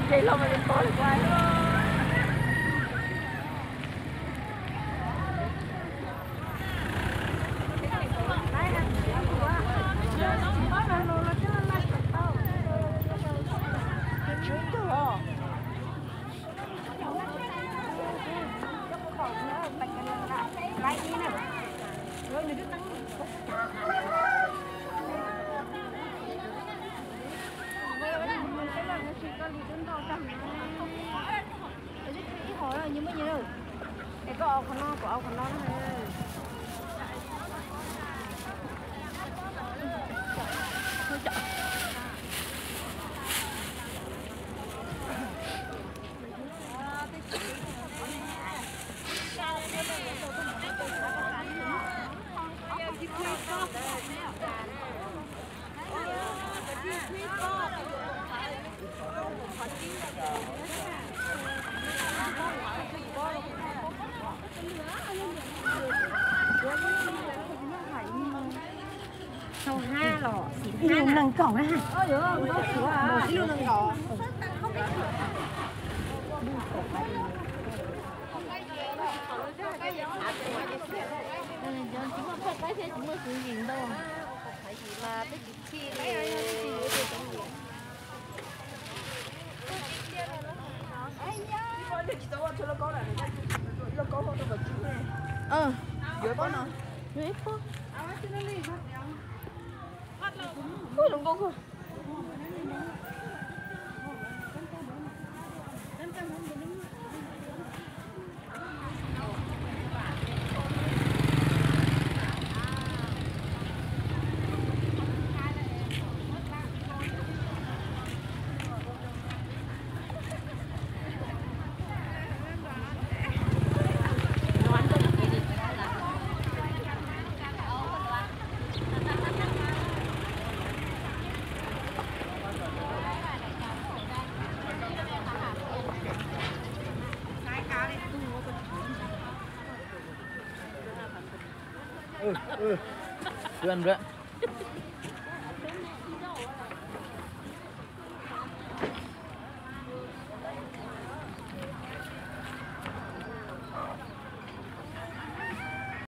Ib hov, nyias muaj nyias lawm. Es koj ua qhov no, kuv ua qhov no na. Ib lub nees nkaum na. Ib lub nees nkaum. Tsis muaj phaj qaib thiab tsis muaj txiv ntsim ntau. Ua